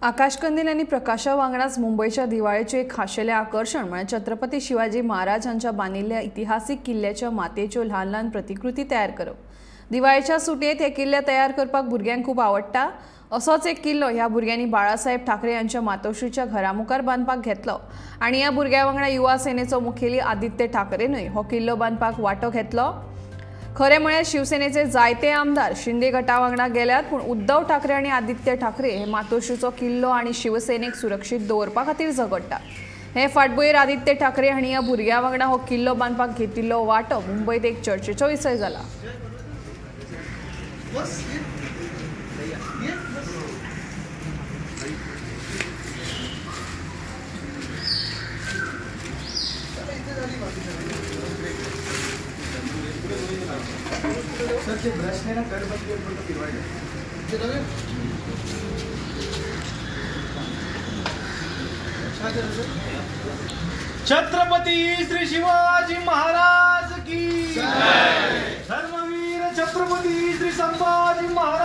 आकाशकंदील आनी प्रकाशा वांगडाच मुंबयच्या दिवाळेचें एक खाशेलें आकर्शण म्हळ्यार छत्रपती शिवाजी महाराज हांच्या बांदिल्ल्या इतिहासीक किल्ल्याच्या मातयेच्यो ल्हान ल्हान प्रतिकृती तयार करप. दिवाळेच्या सुटयेंत हे किल्ले तयार करपाक भुरग्यांक खूब आवडटा. असोच एक किल्लो ह्या भुरग्यांनी बाळासाहेब ठाकरे यांच्या मातोश्रीच्या घरा मुखार बांदपाक घेतलो आनी ह्या भुरग्यां वांगडा युवा सेनेचो मुखेली आदित्य ठाकरेनूय हो किल्लो बांदपाक वांटो घेतलो. खरें म्हळ्यार शिवसेनेचे जायते आमदार शिंदे गटा वांगडा गेल्यात, पूण उद्धव ठाकरे आनी आदित्य ठाकरे हे मातोश्रीचो किल्लो आनी शिवसेनेक सुरक्षीत दवरपा खातीर झगडटात. हे फाटभुंयेर आदित्य ठाकरे हांणी ह्या भुरग्यां वांगडा हो किल्लो बांदपाक घेतिल्लो वांटो मुंबयत एक चर्चेचो विशय जाला. सर ते ब्रशने ना कट बसली पण तो फिरवायला. छत्रपती श्री शिवाजी महाराज की, धर्मवीर छत्रपती श्री संभाजी महाराज.